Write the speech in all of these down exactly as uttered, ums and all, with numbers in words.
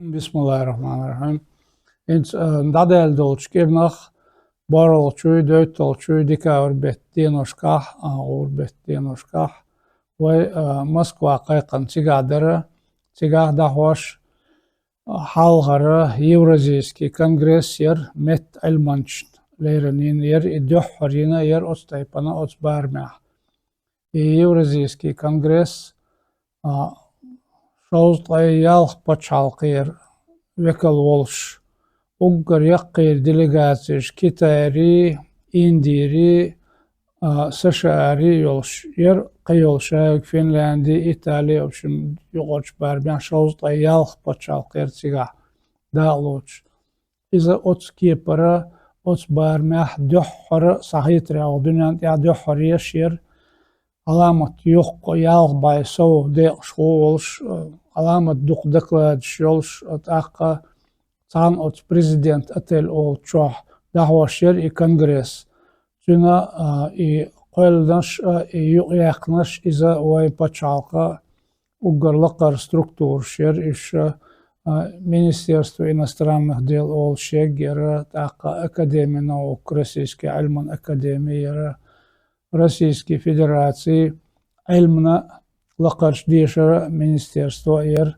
Бисмиллахир-рахманир-рахим. Инц, э, дӀадаьлла долчу кӀирнах, борхӀалгӀачуй, доьтталгӀачуй декабрь беттан деношкахь, а, гӀуран беттан деношкахь, вай, э, Москва кхайкхина цигахь дара, цигахь дӀахьош, а, хьалхара Евразийский конгресс яра, меттан Ӏилманчашна лерина яра, и дуьххьара йина яра оцу тайпана, оцу барамехь. И Евразийский конгресс, а, шовзткъе ялх пачхьалкхера векал волуш, уггар яккхийра делегацеш Китайрий, Индийрий, а, С Ш А-рий йолуш яра, кхин йолуш а Финлянди, Итали, в общем, юкъарчу барамехь шовзткъе ялх пачхьалкх яра цигахь дакъа лоцуш. Иза оцу кепара, оцу барамехь дуьххьара, схьахетарехь, дуьнен тӀехь дуьххьара еш яра, Ӏаламат йоккха, ялх бӀе сов декъашхо волуш, э, Ӏаламат дукха докладаш йолуш, э, тӀаккха цхьана оцу президент отель олучохь дӀахьош яра и конгресс. Цуьнан, а, и кхоьллинарш а, и юкъаяьккхинарш, иза вайн пачхьалкхан уггар лакхара структураш яра, уьш, а, Министерство иностранных дел олуш еггара, тӀаккха Академия наук, Российский Ӏилман академи яра, Российский Федерацин Ӏилманан лакхарчу дешаран министерство яра,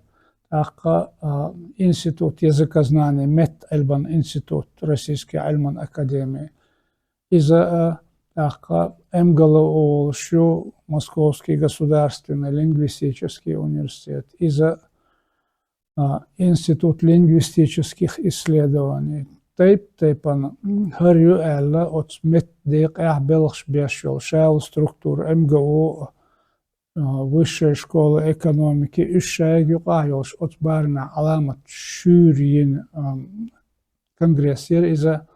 тӀаккха, а, Институт языкознания, меттан Ӏилманан институт, Российский Ӏилман академи. Иза, а, тӀаккха М Г Л У олуш ю, Московский государственный лингвистический университет. Иза, а, Институт лингвистических исследований. Тайп-тайпана, м, хӀара ю аьлла, оцу меттан декъехь белхаш беш йолу ша йолу структура М Г У, а, Высшая школа экономики, уьш шайга юкъахь йолуш оцу барамехь Ӏаламат шуьйра йина, а, конгресс яра иза.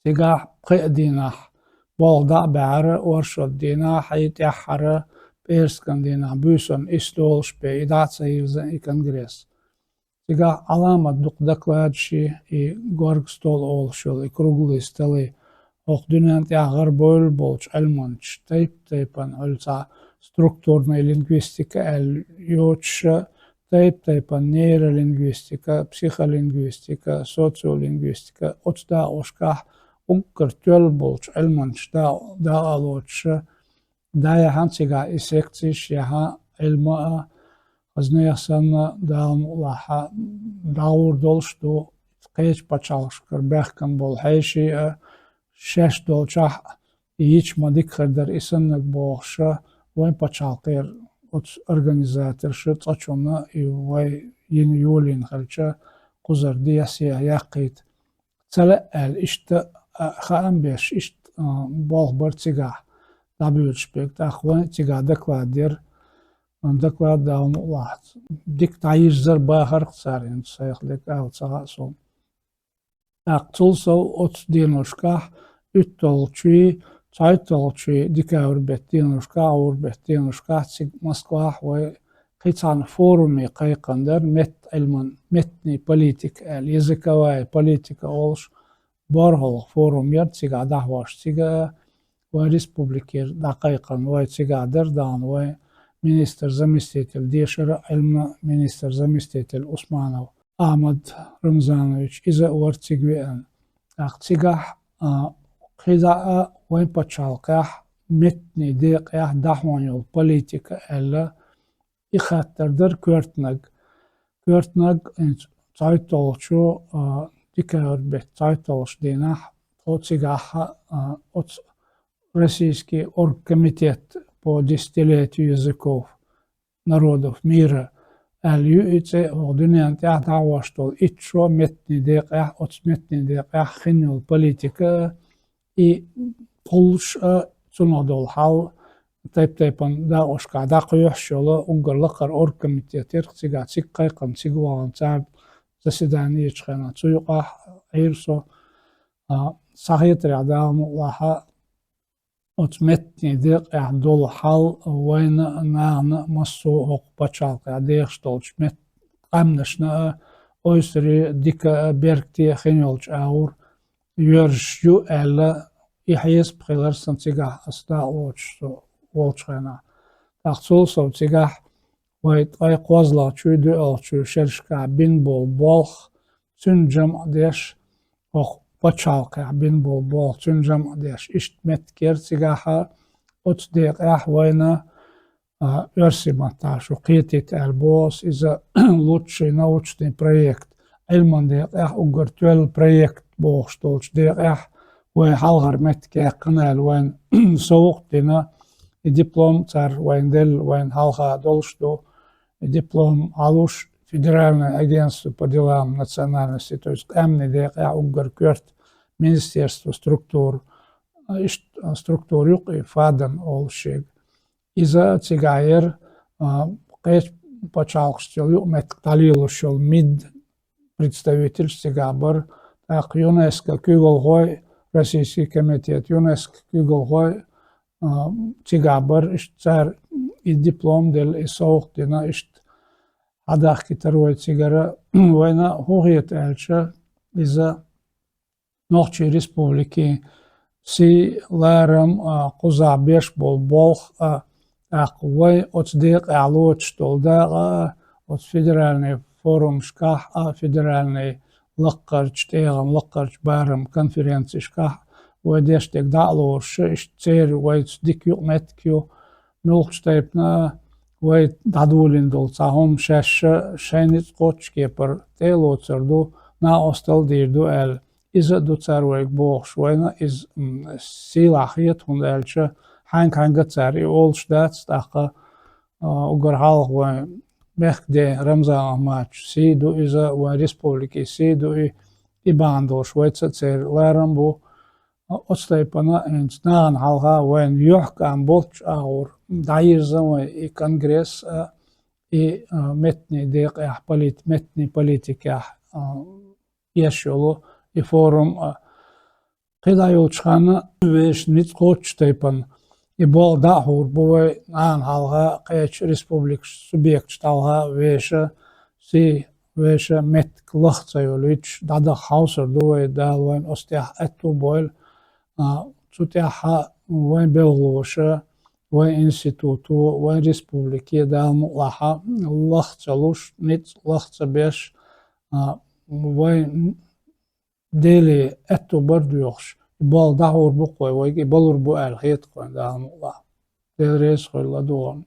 Цигахь пхеа дийнахь болх дӀа а баьхьара, оршот дийнахь, и тӀаьххьара пӀераскан дийнахь буьйсанна исс долуш бен, и дӀа а ца йирзина и конгресс. Цигахь Ӏаламат дукха докладаш йи, и горга стол олуш йолу, и круглый столы, хӀокху дуьнен тӀехь гӀарабевлла болчу Ӏилманчаша, тайп-тайпана, хьуьлла цхьа структурная лингвистика аьлла йоцуша, тайп-тайпана нейролингвистика, психолингвистика, социолингвистика, оцу дакъошкахь уггар тоьлла болчу Ӏилманчаша да-, дакъа лоцуша, дӀаяьхьна цигахь и секцеш, яьхьна Ӏилма а, хаза нехан санна, Дала мукъ лахь, дӀагӀур долуш ду, кхечу пачхьалкхашкара баьхкина болу хьеший а, шаьш долчохь а, и йича ма дика хир дара и саннарг бохуша, вайн пачхьалкхера оцу организаторша цкъачунна и вай йина йолийна хилча, кхузара десса яккхийта ца лаьа аьлла, иштта, а, хаам беш, иштта, а, болх бара цигахь дӀабоьдуш берг. ТӀаккха вайн цигахь доклад яра, а, доклад Дала мукъ лахь, дика дӀайирзара бахарх цара, хӀинца сайх дерг ала ца хаьа суна. ТӀаккха цул сов оцу деношкахь, уьтталгӀачуй, цхьайтталгӀачуй декабрь беттан деношкахь, гӀуран беттан деношкахь цига Москвахь вай кхин цхьана форуме кхайкхина дара, меттан Ӏилман, меттаный политика аьлла, языковая политика олуш, борхӀалгӀа форум яра цигахь дӀахьош. Цига а вайн республикера дӀакхайкхина вай цигахь дара, даьхна вайн министр заместитель дешара, Ӏилманан министр заместитель Усманов Ахьмад Рамзанович, иза а вара цига веана. ТӀаккха цигахь, а, кхидӀа а вайн пачхьалкхехь меттаный декъехь дӀахьона йолу политика аьлла, и хаттар дара коьртаниг. Коьртаниг, хӀинца цхьайтталгӀачу, а, декабрь беттан цхьайтталгӀачу дийнахь, тхо цигахь, а, оцу Российский оргкомитет по десятилетию языков народов мира аьлла ю и цӀе, хӀокху дуьненна тӀехь дӀахьош долу итт шо меттаный декъехь, оцу меттаный декъехь хин йолу политика а, и кхуллуш а, цунах долу хьал, тайп-тайпана дакъошкахь дӀакхоьхьуш йолу уггар лакхара оргкомитет яра цигахь, цига кхайкхина, цига вахана цара заседани ечу хенахь. Цу юкъахь Ӏийра со, а, схьахетарехь, Дала мукъ лахь, оцу меттаный декъехь долу хьал вайна а, нахана а, массо а хӀокху пачхьалкхехь дехаш долчу мет-, къаьмнашна а, ойсаре а, дика а, бертте а хин йолчу агӀор йоьрзуш ю аьлла, и хьесап хилар сан цигахь, ас дакъа лоцуш со волчу хенахь. ТӀаккха цул сов цигахь вай ткъе кхозлагӀчуй, доьалгӀачуй шерашкахь бина болу болх, цуьнан жамӀ деш, хӀокху пачхьалкхехь бина болу болх, цуьнан жамӀ деш, иштта меттиг яра цигахь. Оцу декъехь вайна, а, оьрсийн маттахь шу кхетийта аьлла боху ас, иза лучший научный проект, Ӏилман декъехь уггар тоьлла проект бохуш долчу декъехь вай хьалхара меттиг яьккхина аьлла, вайна совгӀат дина, и диплом цара вайна делла, вайна хьалха долуш ду, и диплом хьалуш Федеральное агентство по делам национальностей, то есть къаьмнийн декъехь уггар коьрта министерство, структура, иштта структура ю-кх и ФАД олуш шега. Иза цигахь яра, а, кхечу пачхьалкхашца йолу юкъаметтиг дӀалелош йолу МИД представительш цигахь бара, тӀаккха ЮНЕСКО куьйгалхой, Российский комитет ЮНЕСКО куьйгалхой, а, цигахь бара, иштта цара и диплом делла, и совгӀат дина, иштта хьадахкийтира вай цигара. Вайна хӀун хета аьлча, иза Нохчийн Республикин сий, ларам а, кхузахь беш болу болх а, тӀаккха вай оцу декъехь лоцуш долу дакъа а, оцу федеральный форумашкахь а, федеральный лаккхарчу тӀегӀан, лаккхарчу барам конференцешкахь а вай деш дерг дӀа а лоруш, иштта церан вайца дика юкъаметтиг ю, муьлххачу тайпана а вай дӀадолийна долу цхьа хӀума шаьш шайн ницкъ кхоччуш кепара тӀе а лоцур ду, накъосталла а дийр ду аьлла. Иза а ду цара вайга бохуш, вайна иза, м, сийлахь хета, хӀунда аьлча хьаьнга-хьаьнга цара и олуш дац, тӀаккха, а, уггар хьалха вайн мехкан ден Рамзан Ахматовичан сий ду иза, вайн республикин сий ду и, и бахьана долуш вайца а церан ларам бу. Оцу тайпана хӀинца нахана хьалха вайна юьхькӀам болчу агӀор дӀайирзина вай и конгресс а, и, а, меттанийн декъехь, полит-, меттанийн политикехь, а, еш йолу и форум а. КхидӀа йолчу ханна вешан ницкъ кхоччу тайпана и болх дӀа а хьур бу вай, нахана хьалха, кхечу республикаш субъекташ хьалха вешан сий, вешан меттиг лах ца йолуьйтуш, дӀадаха хьовсур ду вай, Дала вайна оцу тӀехь аьтту а бойла. А, цу тӀехь вайн белхалоша, вайн институто, вайн республике, Дала мукъалахь, лах ца луш, ницкъ лах ца беш, а, вайн Деле аьтту бар доьхуш, и болх дӀахьур бу-кх вай, вайга и балур бу аьлла хета-кх вайн, Дала мукъалахь. Дела реза хуьлда ладогӀарна.